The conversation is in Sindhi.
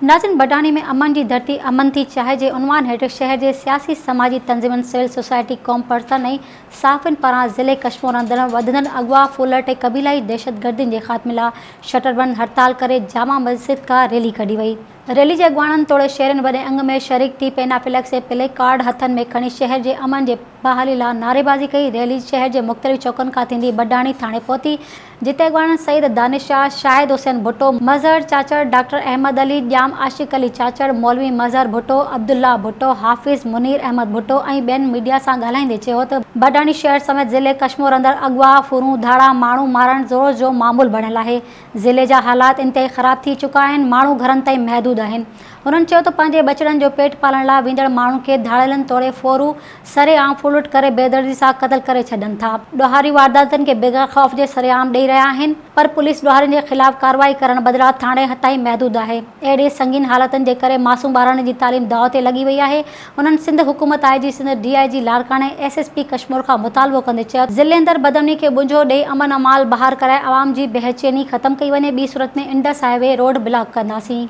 ناظرين بڊاڻي ۾ امن جي ڌرتي امن ٿي چاهي جي عنوان هيٺ شهر جي سياسي سماجي تنظيمن سول سوسائٽي قومپرستن ۽ صحافين پاران ضلعي ڪشمور اندر وڌندڙ اغوا ڦرلٽ ۽ قبيلائي دهشتگردين جي خاتمي لا شٽربند هڙتال ڪري جامع مسجد کان ريلي ڪڍي وئي. ريلي جي اڳواڻن توڙي شهرين وڏي انگ ۾ شريڪ ٿي پينا فليڪس ۽ پلي ڪارڊ هٿن ۾ کڻي شهر جي امن جي بحالي لا نعريبازي ڪئي. ريلي شهر جي مختلف چوڪن کان ٿيندي بڊاڻي ٿاڻي پهتي جتي اڳواڻن سيد دانش شاهه، شاهد حسين ڀٽو، مظهر چاچڙ، ڊاڪٽر احمد علي، ڄام عاشق علي چاچڙ، مولوي مظهر ڀٽو، عبدالله ڀٽو، حافظ منير احمد ڀٽو ۽ ٻين ميڊيا سان ڳالهائيندي چيو ته بڊاڻي شهر سميت ضلعي ڪشمور اندر اغوا، ڦرون، ڌاڙا، ماڻهو مارڻ روز جو معمول بڻيل آهي. ضلعي جا حالات انتهائي خراب ٿي چڪا آهن، ماڻهو گهرن تائين محدود آهن. هنن چيو ته پنهنجي ٻچڙن جو پيٽ پالڻ لاء ويندڙ ماڻهن کي ڌاڙيلن توڙي ڦورو سرعام ڦرلٽ ڪري بيدردي سان قتل ڪري ڇڏن ٿا، ڏوهاري وارداتن کي بغير خوف جي سرعام ڏئي رهيا آهن پر پوليس ڏوهارين جي خلاف ڪارروائي ڪرڻ بدران ٿاڻي تائين محدود آهي، اهڙي سنگين حالتن جي ڪري معصوم ٻارڙن جي تعليم داء تي لڳي وئي آهي، هنن سنڌ حڪومت آء جي سنڌ، ڊي I جي لاڙڪاڻي، ايس ايس پي ڪشمور کان مطالبو ڪندي چيو ته ضلعي اندر بدامني کي ٻنجو ڏئي امن امان بحال ڪرائي عوام جي بيچيني ختم ڪئي وڃي ٻي صورت ۾ Indus highway road block ڪنداسين.